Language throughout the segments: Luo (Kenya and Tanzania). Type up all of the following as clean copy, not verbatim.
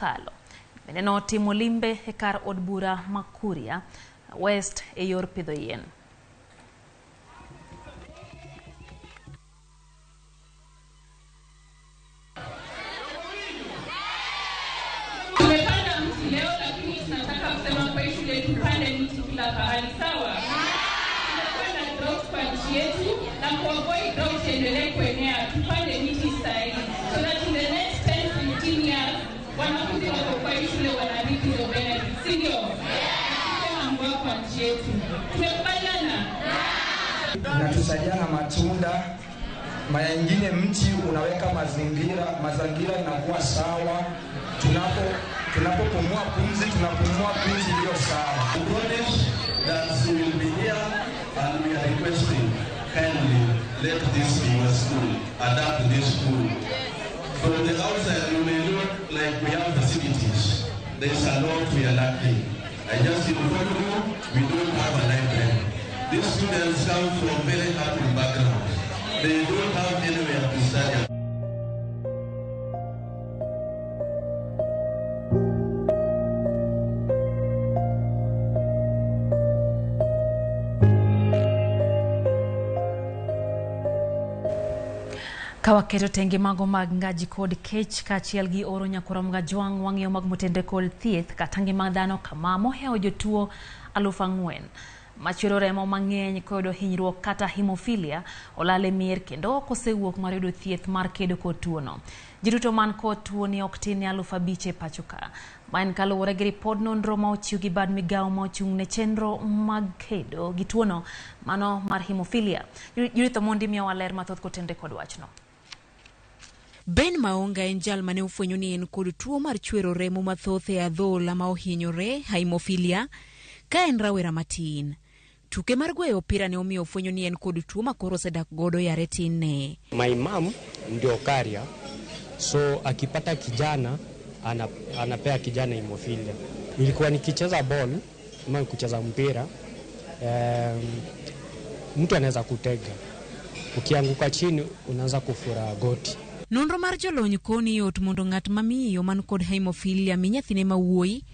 mokalo. Bende notimo limbe e kar od bura ma Kuria West e yor pidho yien. Tumepanda mti leo, lakini tunataka kusema kwa hii shule tupande mti kila pahali, sawa? Tumekuwa na drought kwa nchi yetu, na kuavoid drought iendelee kuenea, tupande miti sahihi so that in the next 10 15 years wanafunzi wako kwa hii shule wana reap hizo benefits, si ndio? Tusikuwe na mvua kwa nchi yetu. Tumekubaliana? Inatusaidia na matunda. Mara nyingine mti unaweka mazingira inakuwa sawa. Tunapopumua pumzi, tunapumua pumzi iliyo sawa. We promise that we will be here and we are requesting kindly let this be your school, adapt this school. From the outside you may look like we have facilities. There is a lot we are lacking. I just informed you, we don't have a library. These students come from very humble backgrounds. They don't have anywhere to study. Ka waketo tenge mago mag ngaji kod kech kaachiel gi oro nyakwar Mgajwang' wang'iyo mag motenre kod thieth kata ngima dhano kama mohewo jotuo 4,000 machwero remo mang'eny koyudo hinyruok kata hemophilia olal e mier kendo ok osewuok mar yudo thieth mar kedo kod tuono. Ji duto man kod tuoni ok tin ne 5,000 e pacho ka. Ma en kaluwore gi ripod nonro ma ochiw gi bad migawo ma ochung' ne chenro mag kedo gi tuono mano mar hemophilia. Judith Omondi miyowa ler mathoth kotenre kod wachno. Ben Maonga en jal mane ofwenyo ni en kod tuo mar chwero remo mathoth e adhola ma ohinyore hemophilia ka en rawera matin. Tuke mar gweyo opira ne omiyo ofwenyo ni en kod tuo ma koro osedak godo yare tinne. My mom ndio carrier, so akipata kijana anapea kijana hemophilia. Nilikuwa nikicheza ball ama kucheza mpira, mtu anaweza kutega. Ukianguka chini unaanza kufura goti. Nonro mar jolony koni yot mondo ng'at ma miyo man kod hemophilia mi nyathine ma wuoyi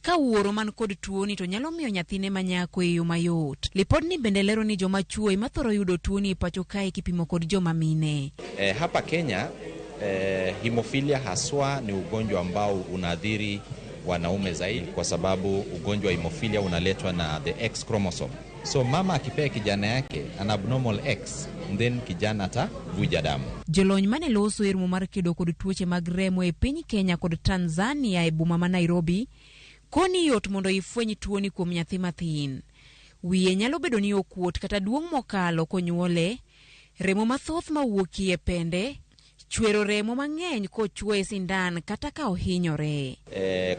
ka wuoro man kod tuoni to nyalo miyo nyathine ma nyako e yo mayot. Lipodni bende lero ni joma chuo ema thoro yudo tuoni e pacho kae kipimo kod joma mine. Hapa Kenya, hemophilia haswa ni ugonjwa ambao unaathiri wanaume zaidi kwa sababu ugonjwa wa hemophilia unaletwa na the X chromosome. So mama akipea kijana yake an abnormal X, then kijana atavuja damu. Jolony mane loso e romo mar kedo kod tuoche mag remo e piny Kenya kod Tanzania e boma ma Nairobi koni yot mondo ifweny tuoni kuom nyathi mathin. Wiye nyalo bedo ni okuot kata duong' mokalo konyuole, remo mathoth mawuokie pende, chwero remo mang'eny kochuoye sindan kata ka ohinyore.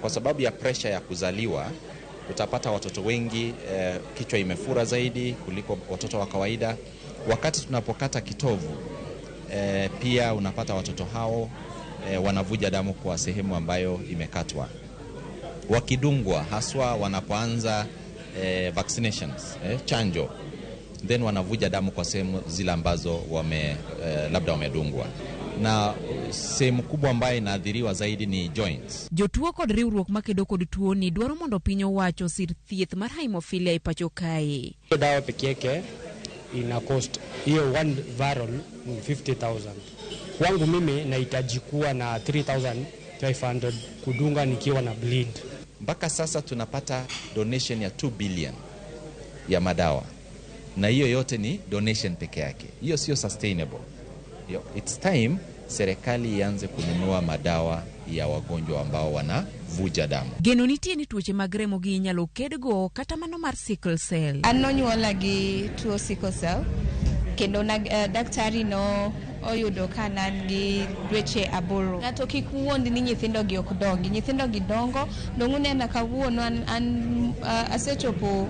Kwa sababu ya pressure ya kuzaliwa utapata watoto wengi kichwa imefura zaidi kuliko watoto wa kawaida. Wakati tunapokata kitovu, pia unapata watoto hao wanavuja damu kwa sehemu ambayo imekatwa. Wakidungwa haswa wanapoanza vaccinations, chanjo, then wanavuja damu kwa sehemu zile ambazo labda wamedungwa. Na sehemu kubwa ambayo inaathiriwa zaidi ni joints. Jotuo kod riwruok makedo kod tuoni dwaro mondo piny owacho osir thieth mar hemophilia e pacho kae. Dawa peke yake ina cost hiyo one vial ni 50,000. Kwangu mimi nahitaji kuwa na 3,500 kudunga nikiwa na bleed. Mpaka sasa tunapata donation ya 2 billion ya madawa. Na hiyo yote ni donation peke yake. Hiyo sio sustainable. Yo, it's time serikali ianze kununua madawa ya wagonjwa ambao wanavuja damu. Geno nitie ni tuoche mag remo gi inyalo kedgo kata mano mar sickle cell. An nonyuola gi tuo sickle cell kendo na daktari no oyudo ka an gi dweche 8. Ng'ato kik wuond ni nyithindo gi ok dongi. Nyithindo gi dongo, dong unena kawuono an asechopo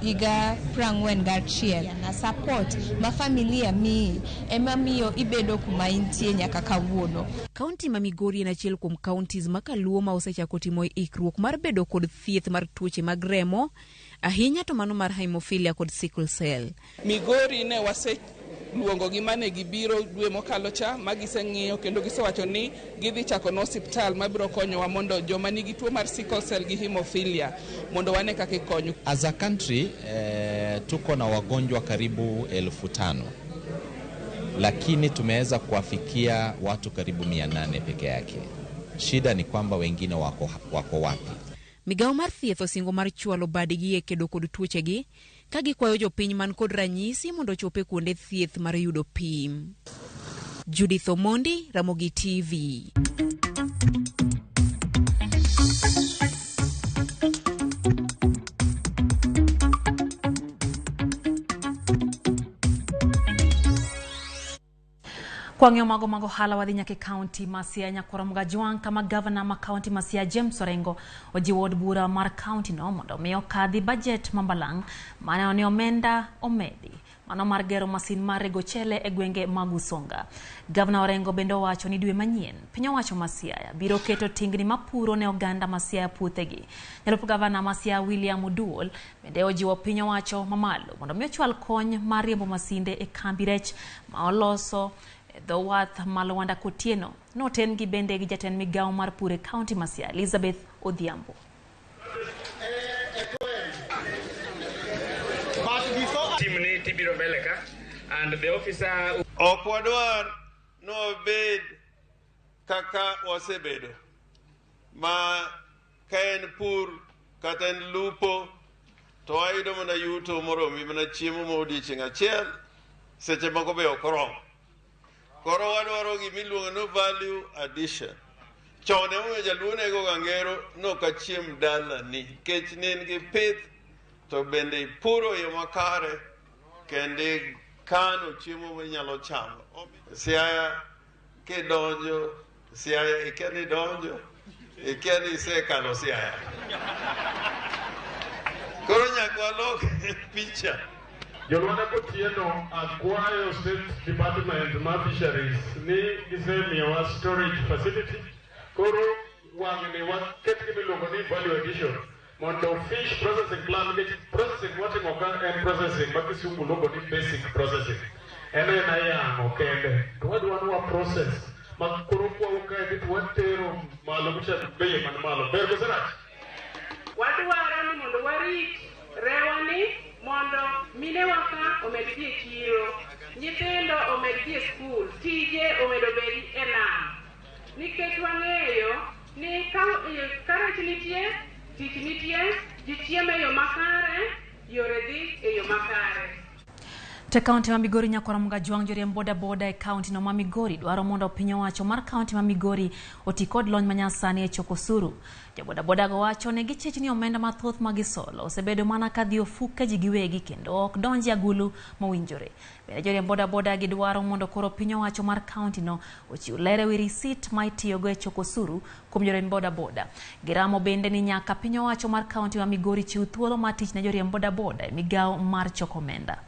higa 41. Na support ma familia miyi ema miyo ibedo kuma intie nyaka kawuono. Kaunti ma Migori en achiel kuom counties ma kaluo ma osechako timo ikruok mar bedo kod thieth mar tuoche mag remo, ahinya to mano mar hemophilia kod sickle cell. Migori ne wasebedo Waseluongogi mane gibiro dwe mokalo cha ma giseng'iyo kendo gisewacho ni gidhi chako no osiptal mabiro konyowa mondo joma nigi tuo mar sickle cell gi hemophilia mondo wane kaka ikonyo. As a country tuko na wagonjwa karibu 5,000 lakini tumeweza kuwafikia watu karibu 800 peke yake. Shida ni kwamba wengine wako wapi? Migawo mar thieth osingo mar chwalo badgi e kedo kod tuochegi ka gikwayo jopiny man kod ranyisi mondo ochope kuonde thieth mar yudo pim. Judith Omondi, Ramogi TV. Kwang'iyo mago mag ohala wadhi nyaka e kaunti ma Siaya Nyakwar Mgajwang' kama gavana ma kaunti ma Siaya James Orengo ojiwo od bura mar kaunti no mondo mi okadhi bajet mambalang' mane ni omenda omedi mano mar gero masin mar rego chele e gwenge mag Usonga. Gavana Orengo bende owacho ni dwe manyien piny owacho ma Siaya biro keto tingni mapuro ne oganda ma Siaya puothegi. Jalup gavana ma Siaya William Oduol bende ojiwo piny owacho mamalo mondo mi ochwal kony mar riembo masinde e kambi rech ma oloso dho wath ma Lwanda Kotieno noten gi bende gi jatend migawo mar pur e kaunti ma Siaya Elizabeth Odhiambo. Ok wadwar ni wabed kaka wasebedo ma ka en pur kata en lupo to wayudo mana yuto moromi mana chiemo ma odiechieng' achiel, seche moko be ok oromo. Koro wadwaro gimiluongo ni value addition. Chon emomiyo jaluo nego ga ngero nok achiem dalani nikech ne en gi pith to bende ipuro e yo makare kendo ikano chiemo minyalo chamo. Siaya kidonjo, Siaya ikia ni idonjo, ikia ni isekalo Siaya. Koro nyaka walok picha. Jolwanda Kotieno akwayo State Department mar Fisheries ni gisemiyowa storage facility. Koro wang'ni waket gimiluongo ni value addition mondo fish processing plant, nikech processing watimo ka en processing ma kisungu luongo ni basic processing. En ena yang'o kende to wadwa ni wa process ma koro kwawo kaendi to watero malo kucha bei man malo. Ber koso rach? Wadwaro ni mondo warit rewani mondo minewa ka omed dhi e chiro, nyithindo omed dhi e skul, tije omed obed e nam. Nikech wang'eyo ni ka rech nitie, tich nitie, ji chiemo e yo makare, yore dhi e yo makare. To e kaunti ma Migori Nyakwar Mgajwang' joriemb bodaboda e kaunti no ma Migori dwaro mondo piny owacho mar kaunti ma Migori oti kod lony manyasani e choko osuru. Jobodaboda go wacho ne gichich ni omenda mathoth ma gisolo osebedo mana ka dhi ofuke ji giwegi kendo ok donji agulu mowinjore. Bende joriemb bodaboda gidwaro mondo koro piny owacho mar kaunti no ochiw ler ewi risit ma itiyogo e choko osuru kuom joriemb bodaboda. Giramo bende ni nyaka piny owacho mar kaunti ma Migori chiw thuolo mar tich ne joriemb bodaboda e migawo mar choko omenda.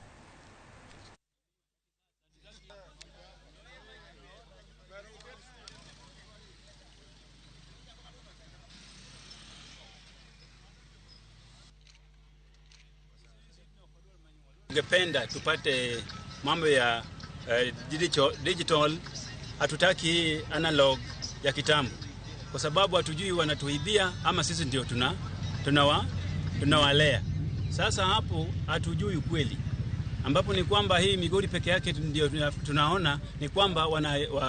Tungependa tupate mambo ya digital, hatutaki analog ya kitambo kwa sababu hatujui wanatuibia ama sisi ndio tunawalea. Sasa hapo hatujui ukweli, ambapo ni kwamba hii Migori peke yake ndio tunaona ni kwamba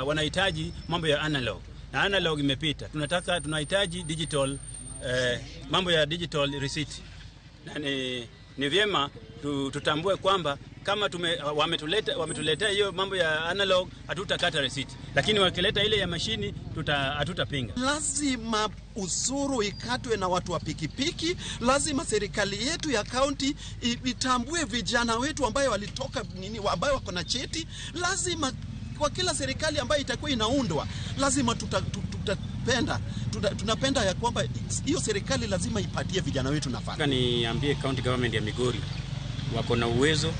wanahitaji mambo ya analog na analog imepita. Tunahitaji digital, mambo ya digital receipt. Na ni vyema tutambue kwamba kama wametuletea hiyo mambo ya analog hatutakata receipt, lakini wakileta ile ya mashini hatutapinga. Lazima usuru ikatwe na watu wa pikipiki. Lazima serikali yetu ya kaunti itambue vijana wetu ambayo walitoka nini, ambayo wako na cheti. Lazima kwa kila serikali ambayo itakuwa inaundwa, lazima tunapenda ya kwamba hiyo serikali lazima ipatie vijana wetu nafasi. Niambie county government ya Migori wako na uwezo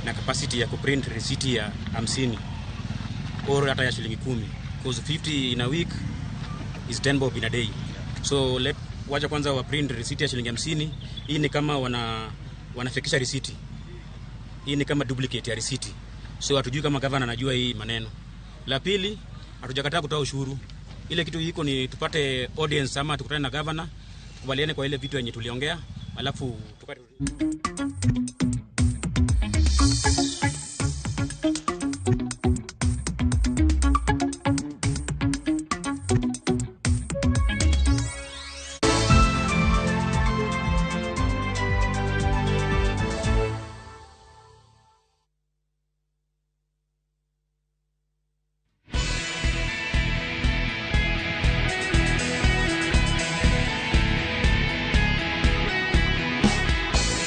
na capacity ya kuprint receipt ya 50 or hata ya shilingi 10, because 50 in a week is 10 bob in a day. So let wacha kwanza wa print receipt ya shilingi 50. Hii ni kama wanafikisha receipt. Hii ni kama duplicate ya receipt. So hatujui kama gavana anajua hii maneno. La pili, hatujakataa kutoa ushuru. Ile kitu iko ni tupate audience ama tukutane na gavana, tukubaliane kwa ile vitu yenye tuliongea, alafu tukate.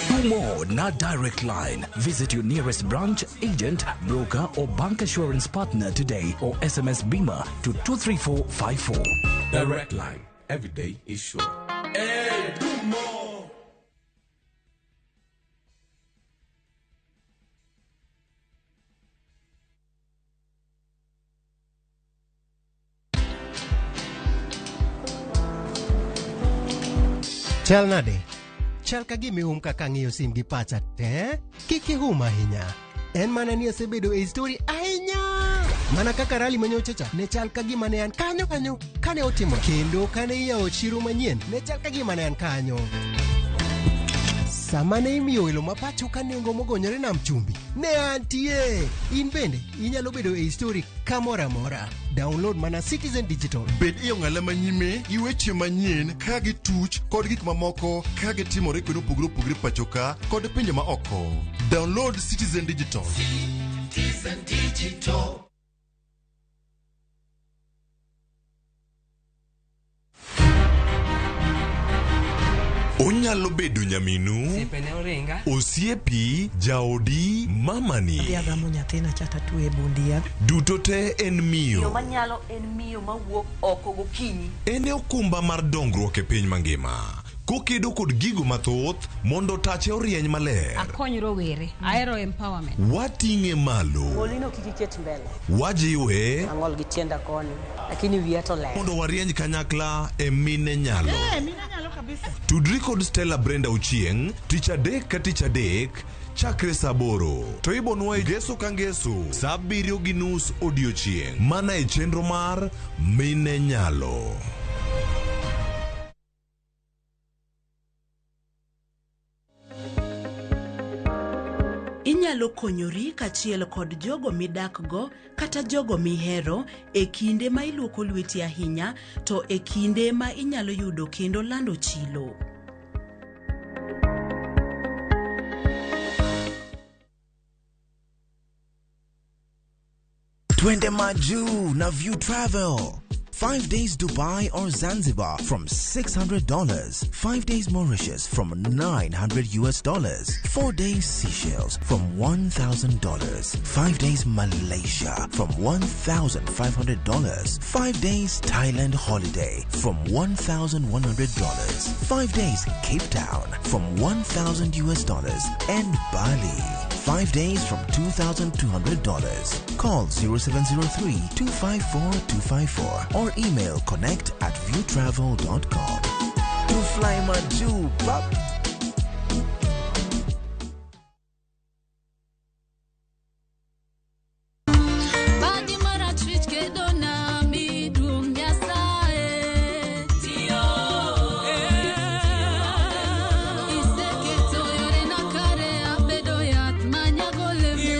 Do more na Direct Line. Visit your nearest branch, agent, broker, or bank assurance partner today or SMS BIMA to 23454. Direct Line. Every day is sure. Hey, do more. Chal nade? Chal ka gima ihum kaka ang'iyo sim gi pacha te. Kik ihum ahinya. En mana ni asebedo e story ahinya. Mana kaka rally manyocha cha ne chal ka gima ne an kanyo kanyo kane otimo kendo kane iyawo chiro manyien ne chal ka gima ne an kanyo. Sama ne imiyo welo ma pacho ka nengo mogonyore nam chumbi ne antie. In bende inyalo bedo e story kamoro amora. Download mana Citizen Digital. Bed e ong'ala manyime gi weche manyien ka gituch kod gik mamoko ka gitimore kuonde mopogore opogore pacho ka kod pinje ma oko. Download Citizen Digital. Citizen Digital. Onyalo bedo nyaminu, Osiepe ne oringa. osiepi, jaodi, mamani. Adhi agamo nyathina cha tatwe e bund yath. Duto te en Miyo miyo. manyalo en miyo mawuok oko gokinyi. En e okumba mar dongruok e piny mangima. Kokedo kod gigo mathoth mondo tache orieny maler. Akony rowere, ahero empowerment. Wating'e malo. Golino kik iket mbele. Wajiwe Ang'ol gi tienda koni, lakini wiya to ler. mondo warieny kanyakla e mine nyalo. Mine nyalo kabisa. Tudri kod Stella Brenda Ochieng' tich adek ka tich adek chakre saa aboro to ibonwa e ngeso ka ngeso saa abiriyo gi nus odiochieng' mana e chenro mar Mine Nyalo. Inyalo konyori kaachiel kod jogo midakgo kata jogo mihero e kinde ma iluoko lweti ahinya to e kinde ma inyalo yudo kendo lando chilo. Twende Maju na View Travel. 5 days Dubai or Zanzibar from $600. 5 days Mauritius from $900 US. 4 days Seychelles from $1,000. 5 days Malaysia from $1,500. 5 days Thailand holiday from $1,100. 5 days Cape Town from $1,000 US and Bali. 5 days from $2,200. Call 0703 254 254 or email connect@viewtravel.com. To fly Maju, pap. Badi marachwich kedo nami duong' Nyasaye. Iseketo yorena kare abedo yath manyago olemo. In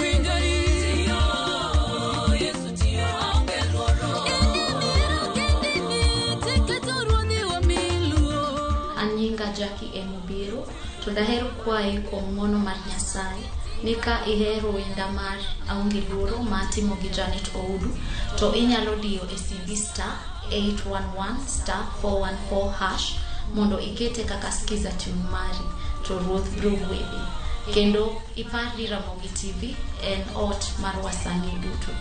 emiro kendini tiketo ruodhiwa miluo. An nyinga Jackie M. Obiro to daher kwayi kuom ng'wono mar Nyasaye ni ka ihero wenda mar Aonge Luoro ma atimo gi Janet Oudu to inyalo diyo e simbi *811*414# mondo ikete kaka skiza tune mari to ruoth biro gwedhi. Kendo ipar ni Ramogi TV en ot mar wasanii duto.